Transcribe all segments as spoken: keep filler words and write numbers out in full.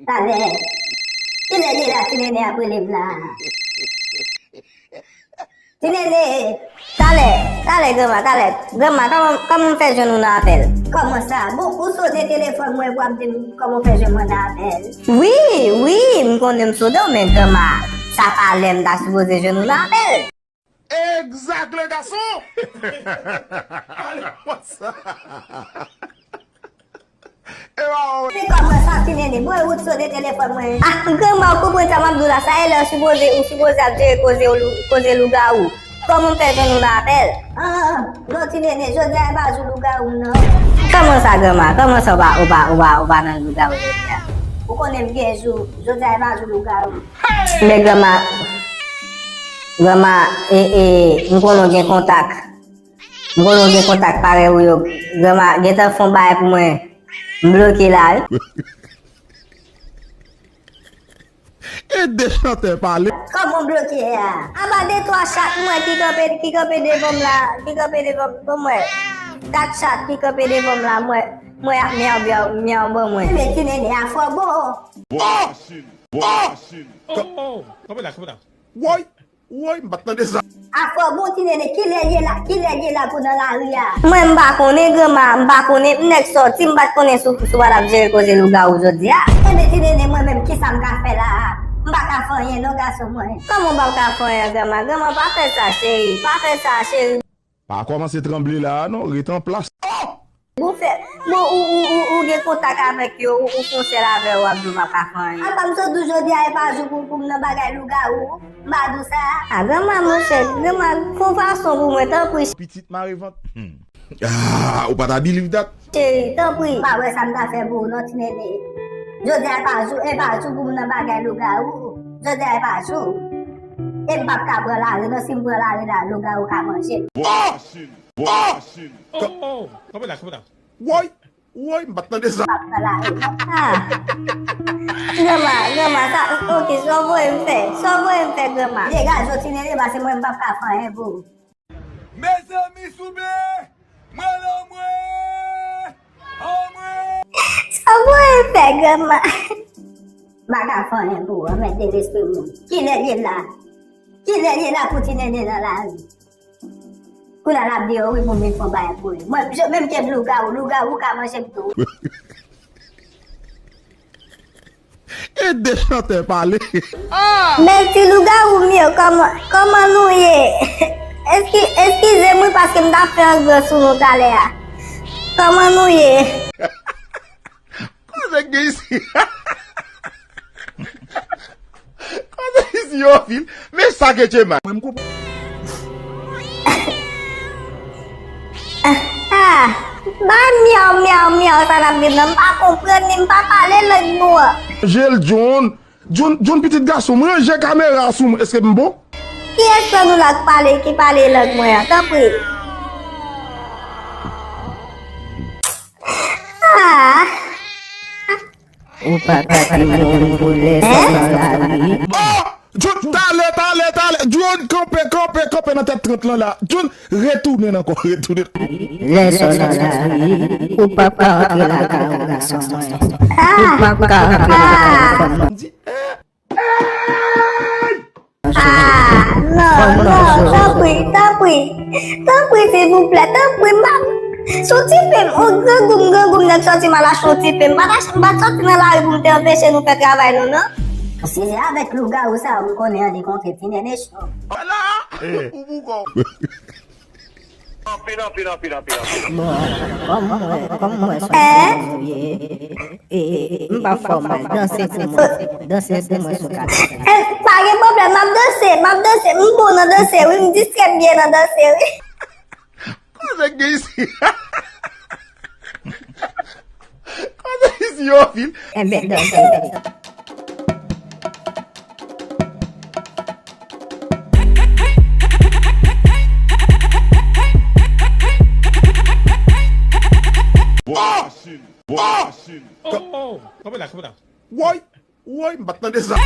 Talè. Kilè li la, ti nene ap rele m la? Ti nene, talè, talè, granma, talè. Granma, kòman, kòman m fè jwenn ou nan apèl? Kòman sa? Bon, ou sone telefòn mwen pou ap di m kòman w fè jwenn mwen nan apèl? Wi, wi, m konnen m sone w, men granma, sa pa lè m ta sipoze jwenn ou nan apèl. Exact, le garçon! Ale konsa. E ba ou. Se kòman sa, ti nene? Mwen ou t sone telefòn mwen. Ah, granma, ou konprann sa m ap di w la? Sa e lè ou sipoze, ou sipoze ap jere koze, ou lou-, koze lougawou. Kòman m fè jwenn ou nan apèl? Ah, non, ti nene, jodi a e pa jou lougawou m nan. Kòman sa, granma? Kòman sa ou pa, ou pa, ou pa, ou pa nan lougawou jodi a? Ou konnen m gen jou, jodi a e pa jou lougawou. Men granma, granma, e, e, m konnen w gen kontak. M konnen w gen kontak parèy ou yo. Granma, gentan fè yon bagay pou mwen. M bloke la, wi. E de chantè pale. Kòman w bloke a? Apa de twa chat mwen ki kanpe, ki kanpe devan m la, ki kanpe devan m, ban mwen. Kat chat ki kanpe devan m la, mwen, mwen ap myaw, myaw, myaw, ban mwen. Men ti nene a fò bon. Bon! Bon! Oh, oh, kanpe la, kanpe la. Woy! Woy, m pa t tande sa. Afò bon ti nene, kilè l ye la, kilè l ye la pou nan lari a? Mwen m pa konnen granma, m pa konnen, m nèk sòti, m pa t konnen si w, si w pa t ap jere koze lougawou jodi a. Enben ti nene, mwen menm kisa m ka fè la a? M pa ka fè anyen non gason mwen. Kòman w pa ka fè anyen granma? Granma pa fè sa cheri, pa fè sa cheri. Pa kòmanse tranble la a non, ret an plas. Oh! Bon fè, bon ou, ou, ou, ou gen kontak avèk yo, ou, ou fè yon sèl avè yo, w ap di w pa ka fè anyen. Apa m sot di w jodi a e pa jou pou, pou m nan bagay lougawou, m pa di w sa. A granma monchè, granma, fè yon fason pou mwen, tanpri. Pitit mare vant. Hmm. Ah, ou pa ta believe that? Cheri, tanpri. M pa wè sa m ta fè pou ou non ti nene. Jodi a e pa jou, e pa jou pou m nan bagay lougawou. Jodi a e pa jou. E m p ap ka pran lari non, si m pran lari la, lougawou ka manje m. Bon! Bon! Oh, oh, kanpe la, kanpe la. Woy! Woy, m pa t tande sa. M ap pran lari non. Ah! Granma, granma, sa, ok, sa w voye m fè, sa w voye m fè granma. Degaje w ti nene, pase mwen m p ap ka fè anyen pou ou. Mezanmi souple, mwen lanmwe, anmwe. Sa w voye m fè granma? M pa ka fè anyen pou ou, anmède lespri moun. Kilè l ye la? Kilè l ye la pou ti nene nan lari? Kounye a l ap di yo wi pou m vin fè yon bagay pou li. Mwen, je, menm ke m lougawou, lougawou ka manje m tou. E de chantè pale. Men ti lougawou m yo, kòman, kòman nou ye? Eski, eskize m wi paske m t ap fè yon gran sou nou talè a. Kòman nou ye? Koze k gen isi? Koze isi yo fil. Men sa ke tchema. Mwen m konprann. Ah, ba myaw, myaw, myaw, sa n ap di nan. M pa konprann li, m pa pale lang nou an. Jel John, John, John pitit gason, mwen ranje kamera sou mwen, èske m bon? Kiyès nan nou la k pale, ki pale lang mwen an? Tanpri. Ah. Ou pa ka di moun pou lè sò nan lari. Oh! John, talè, talè, talè. John, kanpe, kanpe, kanpe nan tèt trant lan la. John, retounen ankò, retounen. Lè sò nan lari, ou p ap ka antre lakay ou gason mwen. Ou p ap ka antre lakay ou fanm mwen. Ah, non, non, tanpri, tanpri, tanpri, silvouplè, tanpri, m pa, soti pe m, on grangoum, grangoum nèk sòti mal a soti pe m, m pa ta, m pa t soti nan lari pou m te anpeche nou fè travay nou, non. Si se avèk lougawou sa, m konnen an li kontre ti nene cho. Ala! Ou pou kò. Anpil, anpil, anpil, anpil, anpil. Bon, kòm mwen, kòm mwen se yon moun ye, e, e, m pa fòmal, danse pou mwen, danse pou mwen sou kat. Eh, pa gen pwoblèm, m ap danse, m ap danse, m bon nan danse, wi, m distrè byen nan danse, wi. Koze k gen isi? Koze isi yo fil? Enben, danse. Woy! Woy! Kanpe la, kanpe la. Woy! Woy, m pa t tande sa.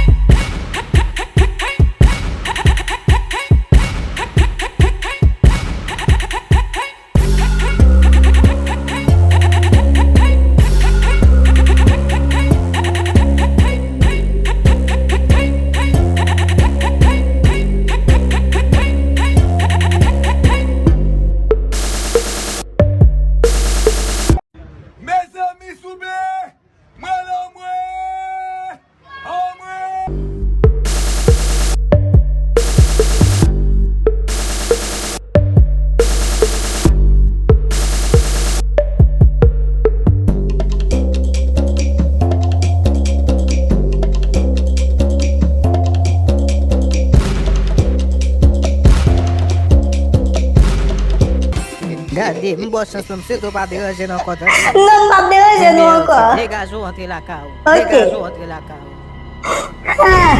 Gade, m ba w chans non, m swete w pa deranje nou ankò, tande? Non, m p ap deranje nou ankò. Degaje w antre lakay ou. Ok. Degaje w antre lakay ou. Ah.